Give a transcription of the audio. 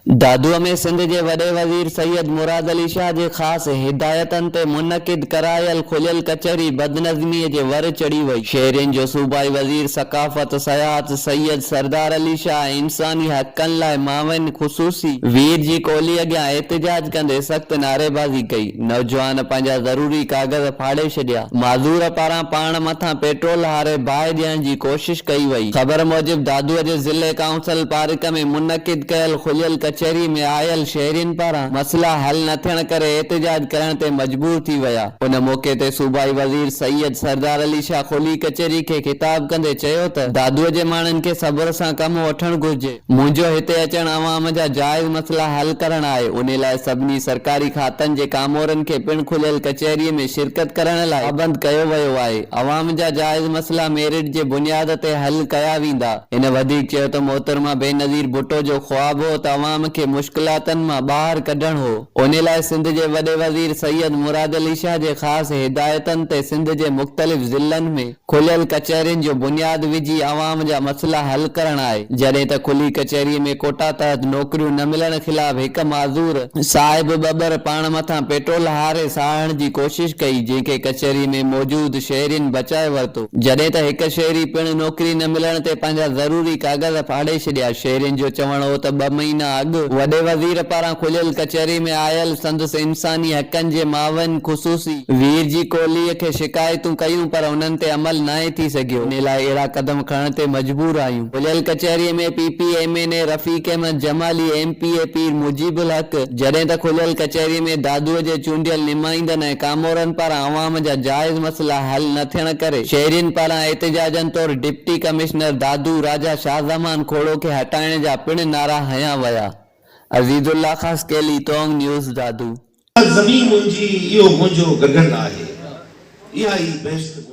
دادوء ۾ سنڌ جي وڏي وزير سيد مراد علي شاهه جي خاص هدايتن تي منعقد ڪرايل کليل ڪچهري بدنظميء جي ور چڙهي وئي. شهرين جو صوبائي وزير ثقافت، سياحت سيد سردار علي شاهه ۽ انساني حقن لاء معاون خصوصي وير جي ڪولهي اڳيان احتجاج ڪندي سخت نعريبازي ڪئي. نوجوان پنهنجا ضروري ڪاغذ ڦاڙي ڇڏيا. معذور پاران پاڻ مٿان پيٽرول هاري باهه ڏيڻ جي ڪوشش ڪئي وئي. خبر موجب دادوء جي ضلعي ڪائونسل پارڪ ۾ منعقد ڪيل کليل ڪچهري ۾ آيل شهرين پاران مسئلا حل نه ٿيڻ ڪري احتجاج ڪرڻ تي مجبور ٿي ويا. ان موقعي تي صوبائي وزير سيد سردار علي شاهه کلي ڪچهري کي خطاب ڪندي چيو ته دادوء جي ماڻهن کي صبر سان ڪم وٺڻ گهرجي، منهنجو هتي اچڻ عوام جا جائز مسئلا حل ڪرڻ آهي، انهي لاء سڀني سرڪاري کاتن جي ڪامورن کي پڻ کليل ڪچهري ۾ شرڪت ڪرڻ لاء پابند ڪيو ويو آهي، عوام جا جائز مسئلا ميرٽ جي بنياد تي حل ڪيا ويندا. هن وڌيڪ چيو ته محترمه بينظير ڀٽو جو خواب هو ته عوام کي مشڪلاتن مان ٻاهر ڪڍڻ هو، انهي لاء سنڌ جي وڏي وزير سيد مراد علي شاهه جي خاص هدايتن تي سنڌ جي مختلف ضلعن ۾ کليل ڪچهرين جو بنياد وجهي عوام جا مسئلا حل ڪرڻ آهي، جڏهن ته کلي ڪچهري ۾ ڪوٽا تحت نوڪريون نه ملڻ خلاف هڪ معذور صاحب ٻٻر پاڻ مٿان پيٽرول هاري ساڙڻ جي ڪوشش ڪئي، جنهن کي ڪچهري ۾ موجود شهرين بچائي ورتو، جڏهن ته هڪ شهري پڻ نوڪري نه ملڻ تي پنهنجا ضروري ڪاغذ ڦاڙي ڇڏيا، شهرين جو چوڻ هو ته ٻه مهينا اڳ وڏي وزير پاران کليل ڪچهري ۾ آيل سندس انساني حقن جي معاون خصوصي وير جي ڪولهيء کي شڪايتون ڪيون پر انهن تي عمل ناهي ٿي سگهيو، انهي لاء اهڙا قدم کڻڻ تي مجبور آهيون. کليل ڪچهريء ۾ P P M N A Rafiq Ahmed Jamali, M P A Pir Mujeeb ul Haq, جڏهن ته کليل ڪچهريء ۾ دادوء جي چونڊيل نمائندن ۽ ڪامورن پاران عوام جا جائز مسئلا حل نه ٿيڻ ڪري شهرين پاران احتجاجن طور ڊپٽي ڪمشنر دادو راجا شاهزمان کوڙو کي هٽائڻ جا پڻ نعرا هنيا ويا. عزيزالله خاصخيلي، تونگ نيوز، دادو. اها زمين منهنجي، اهو منهنجو گگن آهي، اها ئي بهشت منهنجي.